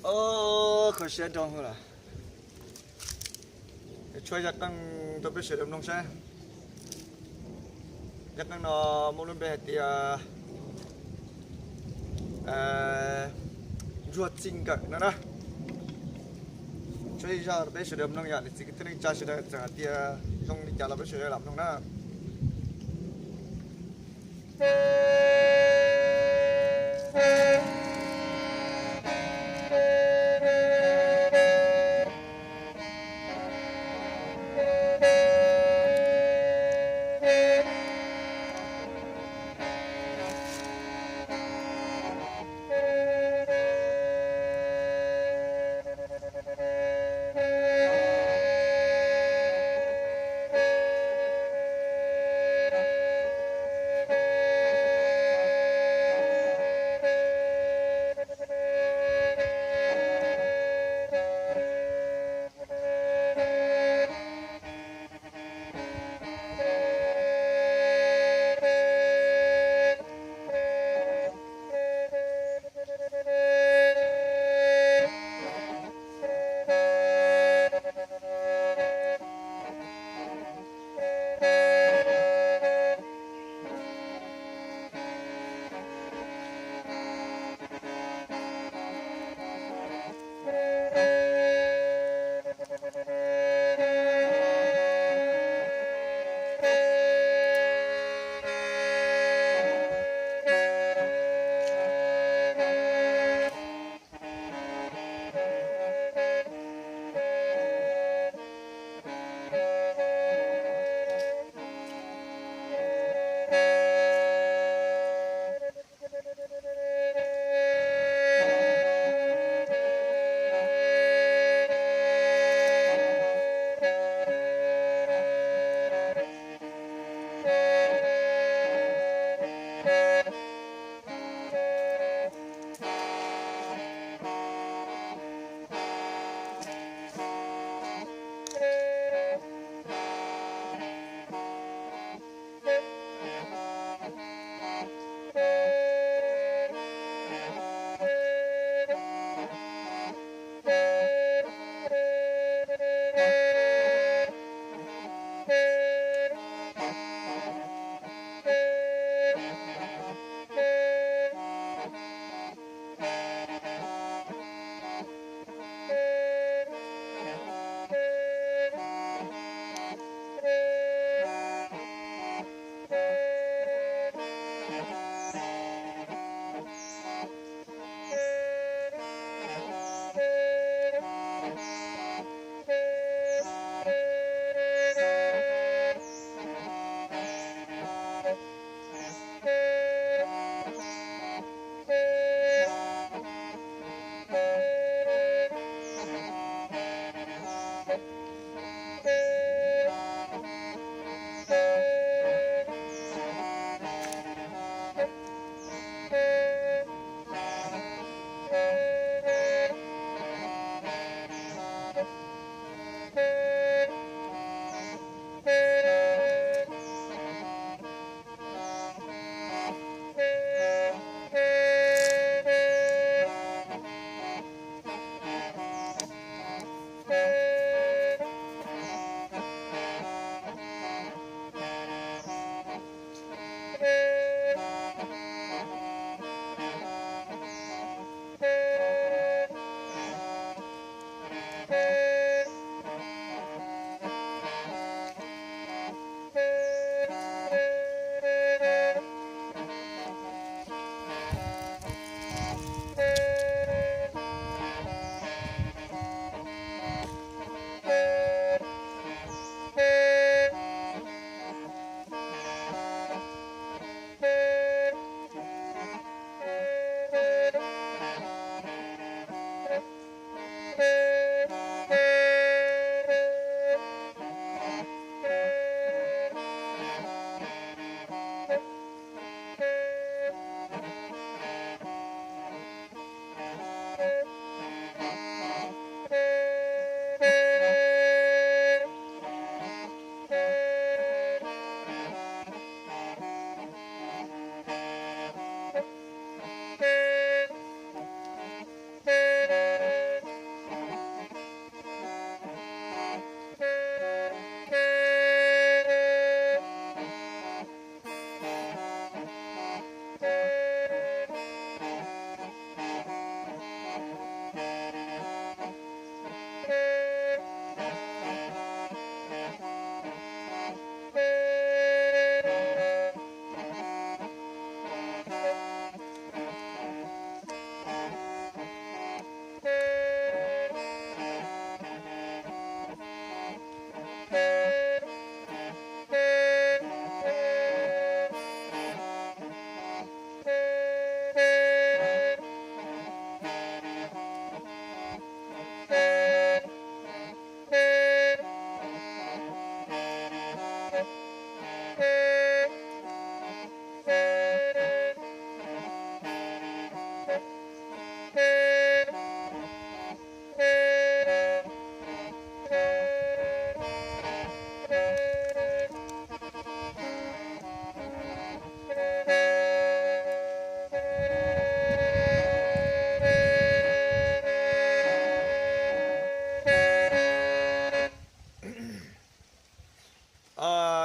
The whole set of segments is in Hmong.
Os, kho siab nrho lawm. Tshuab zaj qeej rau peb sawv daws mloog saib. Zaj qeej no muaj lub npe hais tias Ntsuag Txij Nkawm no na. Tshuab ib zaj rau peb sawv daws mloog, yog niam txiv kwv tij neej tsa sawv daws txawm hais tias zoo li cas los peb sawv daws lam mloog na.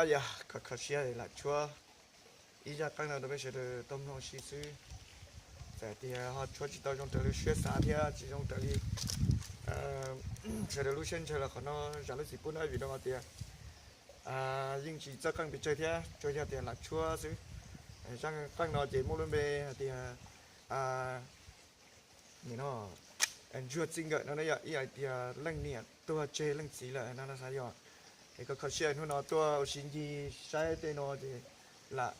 Yog kho kho siab lam tshuab ib zaj qeej no rau peb sawv daws tau mloog ua si xwb. Txawm tias ho tshuab tsis tau zoo raws li siab xav thiab tsis zoo raws li sawv daws lub siab ntshaw los qhov no zam lub txim pub na, vim rau qhov tias yeej tsis txawj qeej pes tsawg thiab, tsuas yog tias lam tshuab xwb. Zaj qeej no ces muaj lub npe hais tias ntsuag txij nkawm no yog ib hais tias leej niam tuag tseg leej txiv lawm no xav yog. Es kho kho siab hnub no tuaj ua si ncig saib tej no ces lam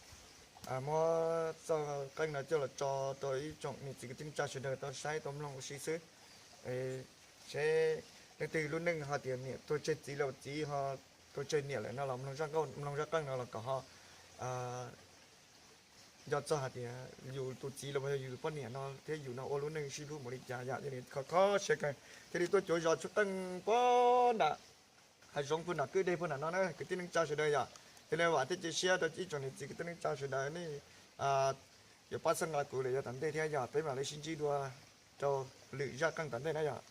muab txoj qeej no coj los tso rau ib tsoom niam txiv kwv tij neej tsa sawv daws tau saib tau mloog ua si xwb. Seb leej twg lub neej ho tias niam tuag tseg txiv los txiv ho tuag tseg niam lawm no los mloog zaj qeej no los kom ho nco txog hais tias yus tus txiv los yog yus tus poj niam no thiab yus no ua lub neej sib hlub mus li cas yom. Yog li kho kho siab kawg thiaj li tuaj cuav zos tshuab qeej puag nram hav zoov puag nram kwj deg puag nram no na kwv tij neej tsa sawv daws yom. Yog li vam thiab cia siab rau ib tsoom niam txiv kwv tij neej tsa sawv daws nej yuav pab txhawb nqa kuv lawm yav tom ntej thiab yog peb mam li sib ntsib dua rau lwm zaj qeej tom ntej na yom.